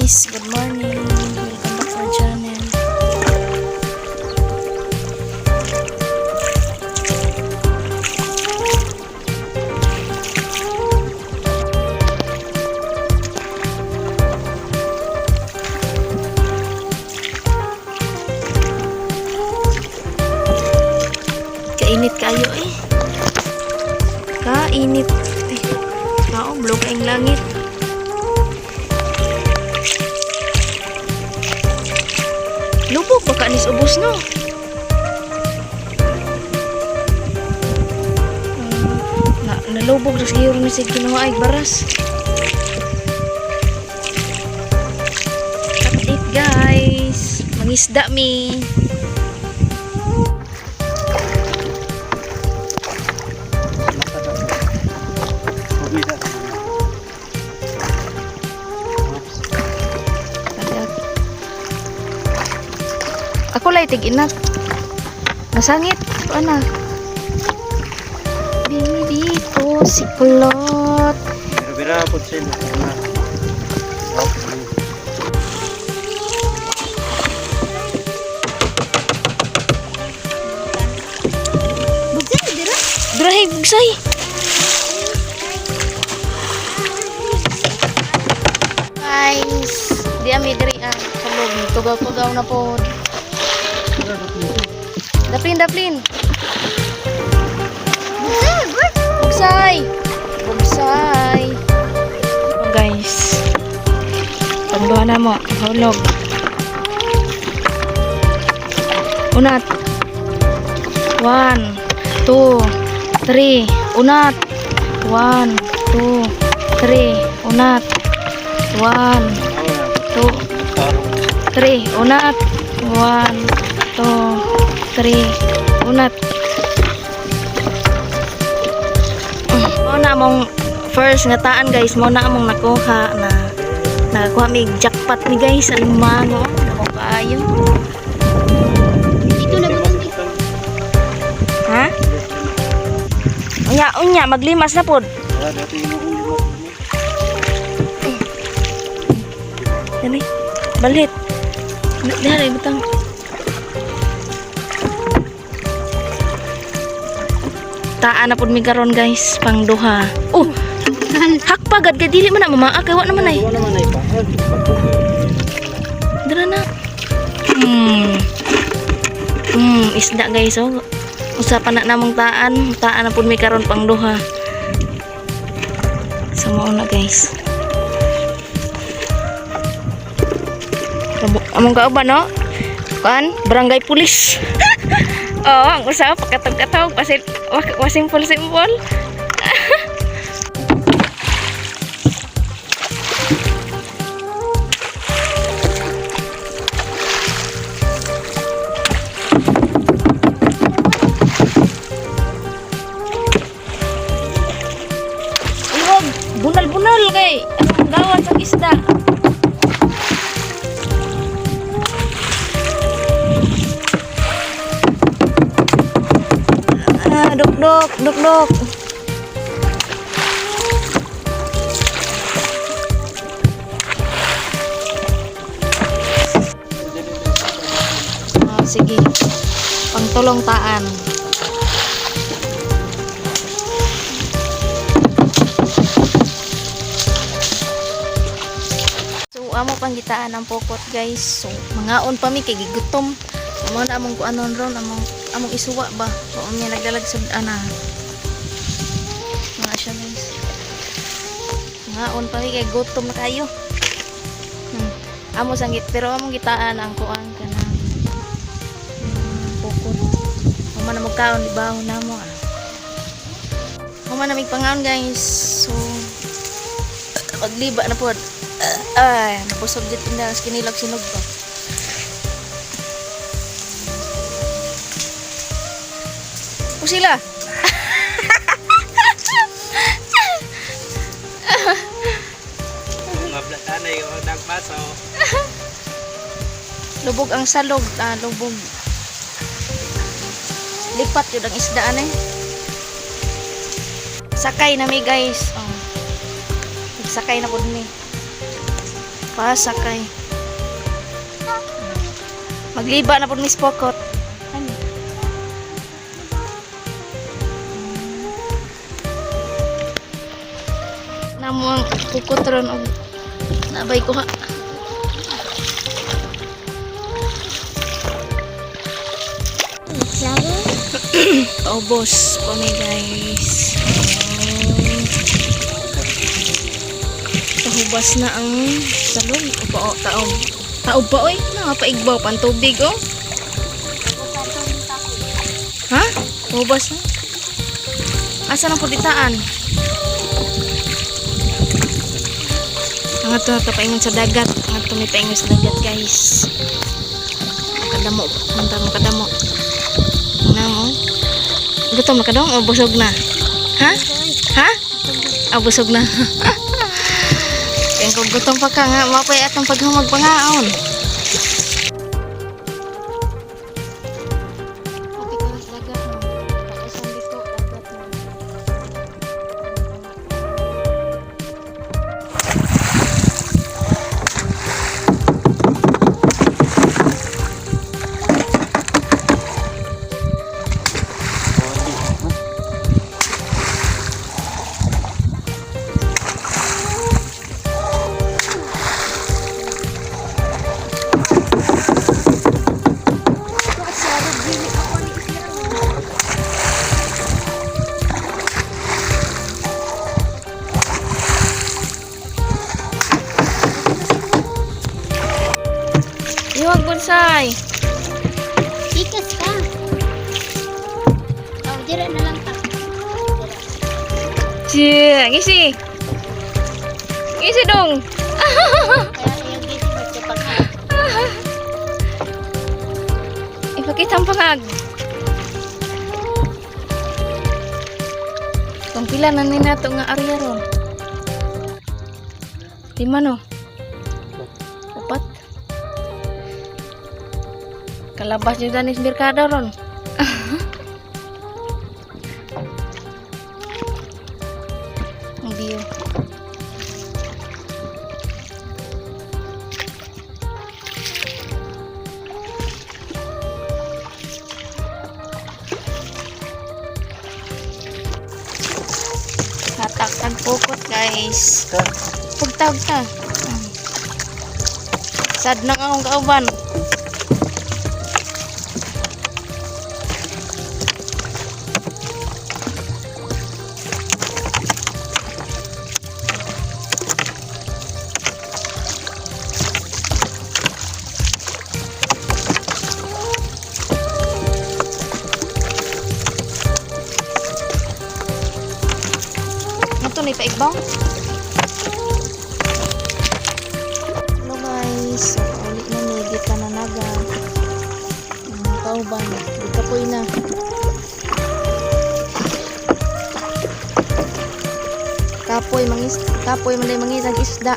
Guys! Good morning! Welcome back to our channel. Kainit kayo eh. Kainit. Eh, mao, blue kaing langit. Lubog baka nis ubos, no? Na, nalubog na siguro ni sig kinuha ay baras. Update, guys. Mangisda mi. Ako lay tig inat. Masangit. Ana. Baby ko si Kulot. Bira po sila. Drahi bugsay. Guys, di ami diri ah. Tulog, tugaw-tugaw na po. Daplin, daplin. Bugsay. Bugsay. Oh, guys. Pagduha na mo, hulog. Unat. One, two, three. Unat. One, two, three. Unat. One, two, three. Unat. One, two, three. Unat. Mao na among first nga taan, guys, mao na among nakuha na nakakuha mig jackpot ni, guys, alimango. Dako kaayo. Dito na butang. Ha? Unya, unya, maglimas na pod. Dali. Balit. Dali, butang. Taan na pod mi karon, guys, pang duha. Oh, hakpagad kay dili man na mamaa kay wa naman ay. Wala man ay pa. Dara na. Isda, guys, oh. Usa pa na namong taan, taan na pud mi karon pang duha. Sa mao na, guys. Among kauban, no? Kuan, barangay pulis. Oh, ang usa pakatog-katog pasil wa simple simple. Ilog, bunal-bunal kay anong gawan sa isda. Ah, duk-duk, duk-duk. Ah, sige. Pangtulong taan. So amo pang gitaan ang pokot, guys. So mangaon pa mi kay gigutom. Amo na among kuanon ron, among among isuwa ba. Wa mi nagdalag sud ana. Mga siya, guys. Mangaon pa mi kay gutom na kayo. Amo sanggit pero among gitaan ang kuan kanang pokot. Amo na magkaon ibaw na mo. Ah. Amo na mig pangaon, guys. So pagliba na pod. Ay, nabusog dito na kinilag sinog pa. O sila. Mga blatanay o nagbaso. Lubog ang salog, ah, lubog. Lipat yun ang isdaan eh. Sakay na mi, guys. Oh. Sakay na po mi. Pasakay. Magliba na po, Miss Pokot. Ano? Namo ang pukot ron og nabay ko ha. Flower. Paubos po mi, guys. Kahubas na ang salon. Opo, oh, taob. Taob pa oy. Nakapaigbaw pan tubig oh. Ha? Hubas na? Asa nang pulitaan? Ang ato na paingon sa dagat. Ang ato may paingon sa dagat, guys. Kadamo. Ang damo kadamo. Ang mo. Gutom na ka dong o busog na? Ha? Ha? Ah, busog na. Kaya kung gutom pa ka nga, mapay atong paghamag pangaon. Pati ko sa dagat mo. Pakaisang dito, dagat mo. Iwag bonsai. Ikas ka. Oh, dira na lang ta. Cie, ngisi. Ngisi dong. Kaya ayaw gisi magkapag. Ipakita ang pangag. Kung pila na ni nato nga area ron. Lima no? Upat. Kalabas yung danis merkado ron. Ang view. Hatak tag pukot, guys. Pugtag ta. Sad nang akong kauban. Ito na ipaigbaw. Hello guys, so uli na ni di ka na naga. Mga kauban, di ka po ina. Kapoy mangis, kapoy manday mangis ang isda.